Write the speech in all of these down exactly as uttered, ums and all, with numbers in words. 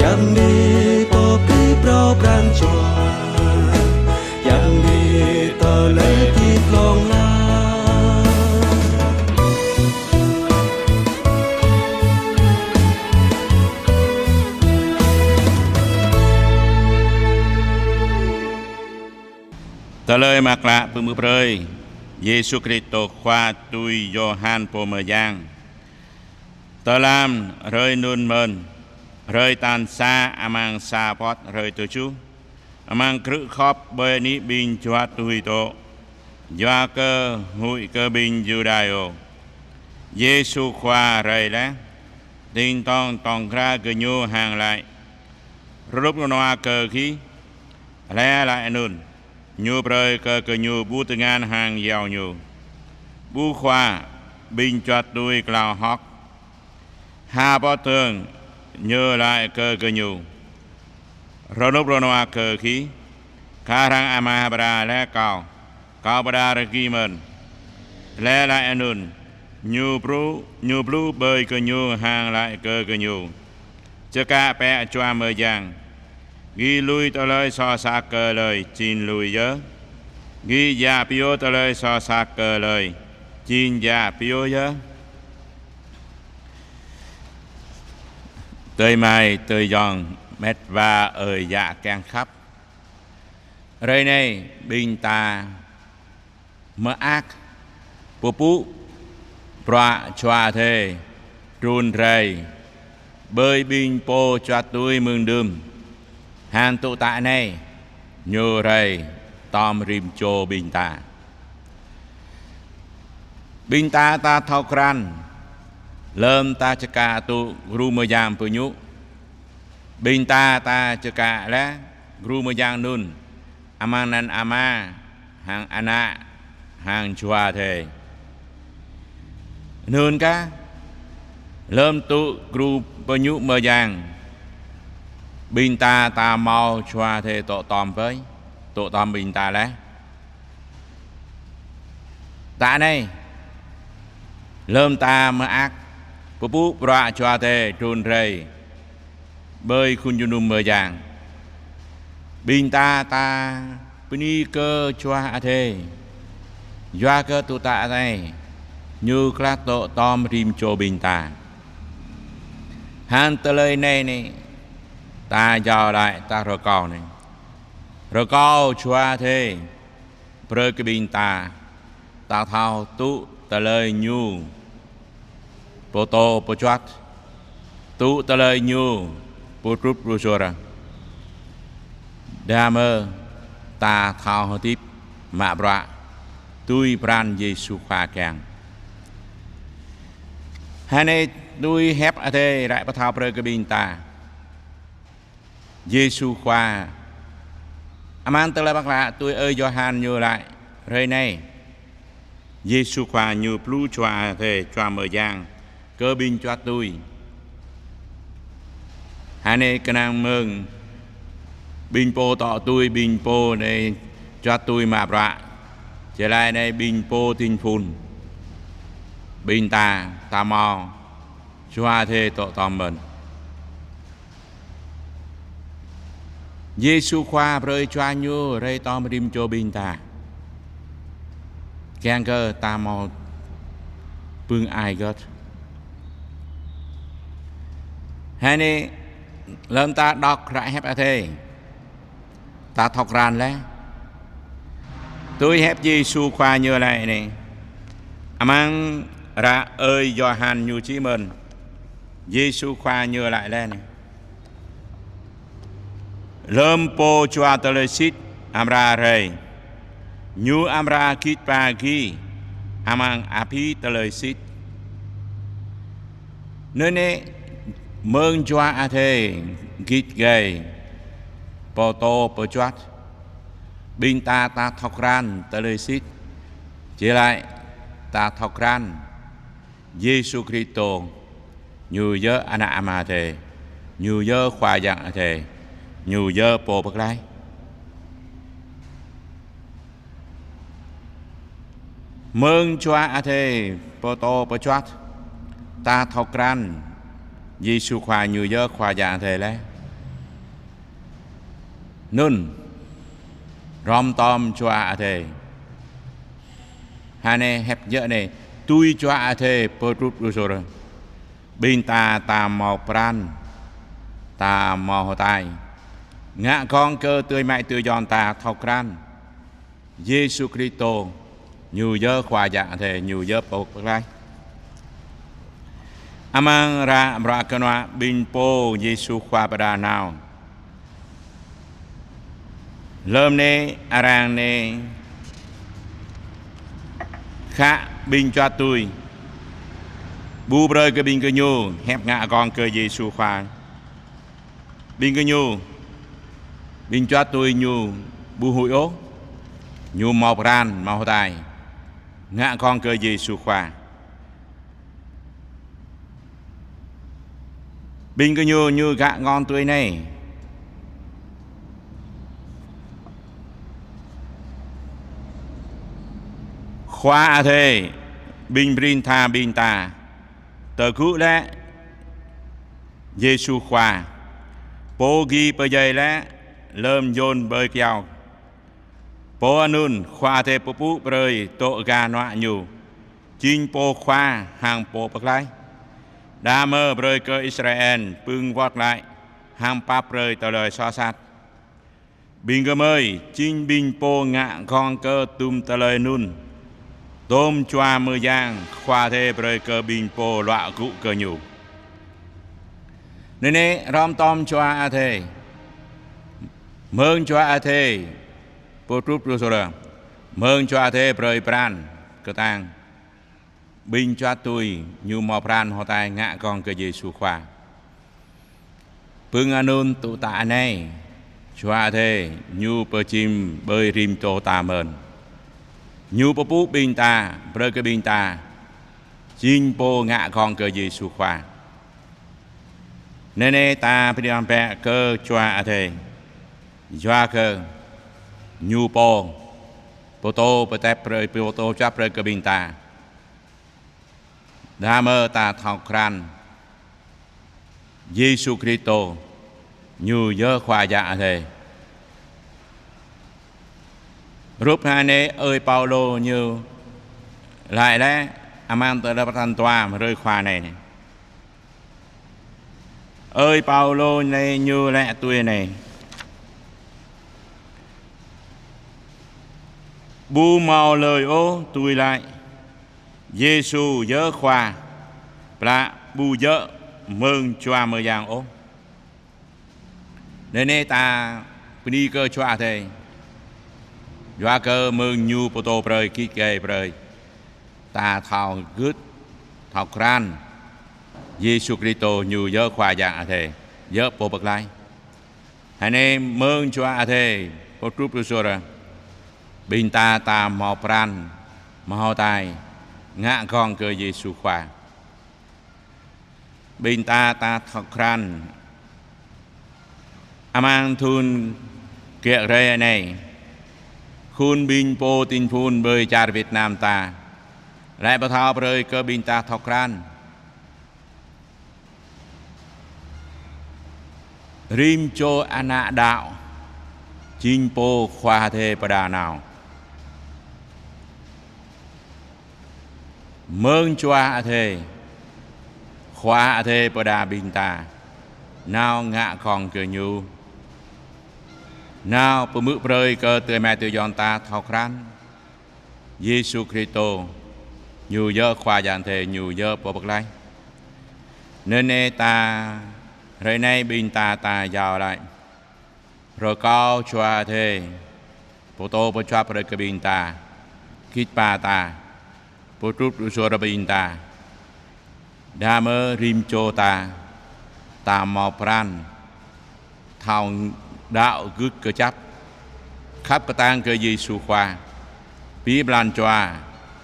Yang ni pô pơpŭ pran jua, yang ni tơlơi hơdip hlŏng lar. Tơlơi Mơak Klă pơmư̆ brơi Yêsu Kristô Khua tui Yôhan Pô Mơyang. Tơlam hrơi anŭn mơ̆n, hrơi tal sa amăng sa pŏt hrơi tơjuh, amăng krư̆ khŏp ƀơi anih ƀing juat tui dŏ, yua kơ huĭ kơ ƀing Yuđa yơh, Yêsu Khua rai laih, ding dŏng tŏng hra gơñu hăng laĭ: Rơnŭk rơnua kơ gih. Laih laĭ anŭn, Ñu brơi kơ gơñu ƀu tơngan hăng iâu Ñu. Ƀu khua, ƀing juat tui klao hơ̆k. Ha pŏt dơ̆ng, Ñu laĭ kơ gơñu: Rơnŭk rơnua kơ gih. Kar hăng Ama pơđar laih Kâo, Kâo pơđar gih mơ̆n. Laih laĭ anŭn, Ñu blŭ, Ñu blŭ ƀơi gơñu hăng laĭ kơ gơñu: Čơkă bĕ Jua Mơyang. Gih lui tơlơi soh sat kơ hlơi, jing lui yơh. Gih djă pioh tơlơi soh sat kơ hlơi, jing djă pioh yơh. Adơi amai adơi ayŏng met wa ơi yă kiăng khăp. Hrơi anai ƀing ta mơak pơpŭ bruă Jua Adai trŭn rai ƀơi ƀing pô juat tui mơ̆ng đưm, hăng tŭ tă anai Ñu rai tŏm rĭm čô ƀing ta. Ƀing ta ta thâo krăn, lơ̆m ta čơkă tŭ gru mơyang pơñŭ, ƀing ta ta čơkă laih gru mơyang anŭn amăng anăn Ama hăng Ană hăng Jua Adai. Anŭn kah, lơ̆m tŭ gru pơñŭ mơyang, ƀing ta ta hmâo Jua Adai dŏ tŏm ƀơi, dŏ tŏm ƀing ta laih. Tă anai, lơ̆m ta mơak pơpŭ bruă Jua Adai trŭn rai ƀơi khul jơnum mơyang, ƀing ta ta bơni kơ Jua Adai, yua kơ tŭ tă anai Ñu glăk dŏ tŏm rĭm čô ƀing ta. Hăng tơlơi anai anai, ta iâu laĭ ta rơkâo anai: Rơkâo Jua Adai brơi kơ ƀing ta, ta thâo tŭ tơlơi Ñu pơtô pơjuăt, tŭ tơlơi Ñu pơtrut pơsur, đah mơ̆ ta thâo hơdip mă bruă tui pran Yêsu Khua kiăng. Hơnai tui hiăp Adai laĭ pơthâo brơi kơ ƀing ta, Yêsu Khua amăng Tơlơi Mơak Klă tui ơi Yôhan ñu laĭ: Hrơi anai Yêsu Khua Ñu blŭ Jua Adai, Jua Mơyang kơ ƀing juat tui. Hơnai kơnang mơ̆ng ƀing pô dŏ tui, ƀing pô anai juat tui mă bruă, jơlan anai ƀing pô ding phun, ƀing ta ta hmâo Jua Adai dŏ tŏm mơ̆n. Yêsu Khua brơi Jua Ñu rai tŏm rĭm čô ƀing ta, kiăng kơ ta hmâo pưng ai gơ̆t. Hơnai lơ̆m ta đŏk hră hiăp Adai, ta thâo krăn laih. Tui hiăp Yêsu Khua Ñu laĭ anai, amăng hră ơi Yôhan ñu čih mơ̆n, Yêsu Khua Ñu laĭ laih anai: Lơ̆m Pô Jua tơlơi sĭt amra rai, Ñu amra git ba gih amăng abih tơlơi sĭt. Anŭn anai, mơ̆ng Jua Adai git gai pơtô pơjuăt, ƀing ta ta thâo krăn tơlơi sĭt, jơlan ta thâo krăn Yêsu Kristô Ñu yơh Ană Ama Adai, Ñu yơh Khua Yang Adai, Ñu yơh Pô pơklaih. Mơ̆ng Jua Adai pơtô pơjuăt, ta thâo krăn Yêsu Khua Ñu yơh Khua Yang Adai laih. Anŭn, hrŏm tơm Jua Adai. Hơnai hiăp djơ̆ anai, tui Jua Adai pơtrut pơsur. Ƀing ta ta hmâo pran, ta hmâo hơtai. Ngă gơ̆ng kơ adơi amai adơi ayŏng ta thâo krăn. Yêsu Kristô, Ñu yơh Khua Yang Adai, Ñu yơh Pô Pơklaih. Amăng hră bruă kơnuă ƀing pô Yêsu Khua pơđar nao. Lơm anai arăng anai khă ƀing čuăt tui. Ƀu brơi kơ ƀing gơñu hiăp ngă gơ̆ng kơ Yêsu Khua. Ƀing gơñu, ƀing čuăt tui ñu ƀu huĭ ôh, ñu hmâo pran, hmâo hơtai, ngă gơ̆ng kơ Yêsu Khua. Ƀing gơñu ñu gak ngŏn tui anai: Khua Adai, ƀing prin tha ƀing ta, tơgŭ laih Yêsu Khua, Pô gih pơdjai laih lơm yôn ƀơi kyâo. Pô anŭn Khua Adai pơpŭ brơi dŏ gah hnuă Ñu, jing Pô Khua hăng Pô Pơklaih. Đah mơ̆ brơi kơ Israel pơ̆ng wơ̆t glaĭ hăng pap brơi tơlơi soh sat. Ƀing gơmơi jing ƀing pô ngă gơ̆ng kơ tum tơlơi anŭn. Tôm Jua Mơyang Khua Adai brơi kơ ƀing pô luă gŭ kơ Ñu. Anai nê, hrŏm tơm Jua Adai. Mơ̆ng Jua Adai pơtrut pơsur. Mơ̆ng Jua Adai brơi pran kơtang. Ƀing čuăt tui ñu hmâo pran hơtai ngă gơ̆ng kơ Yêsu Khua. Pơ̆ng anŭn tŭ tă anai, Jua Adai ñu pơjing ƀơi rĭm čô ta mơ̆n. Ñu pơpŭ ƀing ta, brơi kơ ƀing ta jing pô ngă gơ̆ng kơ Yêsu Khua. Anai nê, ta pơđiăng bĕ kơ Jua Adai. Yua kơ Ñu pô pơtô pơtep brơi, pơtô pơčuăp brơi kơ ƀing ta. Đah mơ̆ ta thâo krăn Yêsu Kristô Ñu yơh Khua Yang Adai. Hrup hơnai ơi Paulô ñu laĭ laih amăng tơlơi pơtăn dua hrơi Khua anai nê. Ơi Paulô anai ñu laĭ tui anai: Ƀu hmâo hlơi ôh tui laĭ Yêsu yơh Khua, plă ƀu djơ̆ mơ̆ng Jua Mơyang ôh. Anai nê, ta bơni kơ Jua Adai. Yua kơ mơ̆ng Ñu pơtô brơi, git gai brơi, ta thâo gưt, thâo krăn Yêsu Kristô Ñu yơh Khua Yang Adai, yơh Pô Pơklaih. Hơnai mơ̆ng Jua Adai pơtrut pơsur, ƀing ta ta hmâo pran, hmâo hơtai ngă gơ̆ng kơ Yêsu Khua. Ƀing ta ta thâo krăn amăng thŭn kiăk rai anai, khul ƀing pô tin phun ƀơi čar Việt Nam ta laĭ pơthâo brơi kơ ƀing ta thâo krăn. Rĭm čô ană đaŏ jing pô Khua Adai pơđar nao. Mơ̆ng Jua Adai, Khua Adai pơđar ƀing ta nao ngă gơ̆ng kơ Ñu, nao pơhmư̆ brơi kơ adơi amai adơi ayŏng ta thâo krăn Yêsu Kristô Ñu yơh Khua Yang Adai, Ñu yơh Pô Pơklaih. Anai nê, ta hrơi anai ƀing ta ta iâu laĭ: Rơkâo Jua Adai pơtô pơčuăp brơi kơ ƀing ta, git ƀă ta, pơtrut pơsur ƀing ta. Đah mơ̆ rĭm čô ta, ta hmâo pran thâo đaŏ gưt kơčăp, khăp kơtang kơ Yêsu Khua, pi blan jua,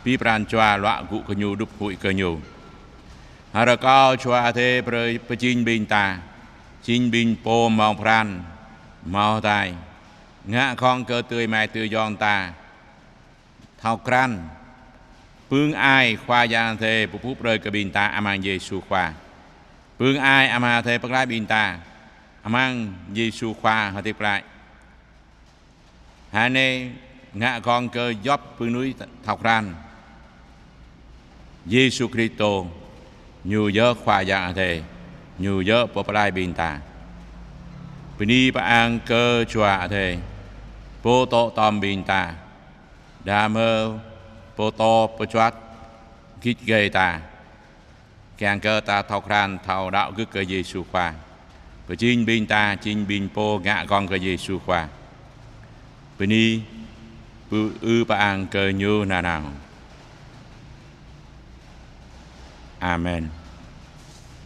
pi pran jua luă gŭ kơ Ñu, đup huĭ kơ Ñu. Rơkâo Jua Adai brơi pơjing ƀing ta jing ƀing pô hmâo pran, hmâo hơtai ngă gơ̆ng kơ adơi amai adơi ayŏng ta thâo krăn pơ̆ng ai Khua Yang Adai pơpŭ brơi kơ ƀing ta amăng Yêsu Khua. Pơ̆ng ai Ama Adai pơklaih ƀing ta amăng Yêsu Khua hơdip glaĭ. Hơnai ngă gơ̆ng kơ djŏp mơnuih thâo krăn Yêsu Kristô, Ñu yơh Khua Yang Adai, Ñu yơh Pô pơklaih ƀing ta. Bơni pơang kơ Jua Adai, Pô dŏ tŏm ƀing ta, đah mơ̆ Pô dŏ pơjuăt git gai ta, kiăng kơ ta thâo krăn, thâo đaŏ gưt kơ Yêsu Khua. Pơjing ƀing ta jing ƀing pô ngă gơ̆ng kơ Yêsu Khua. Bơni, pơư pơang kơ Ñu nanao. Amen.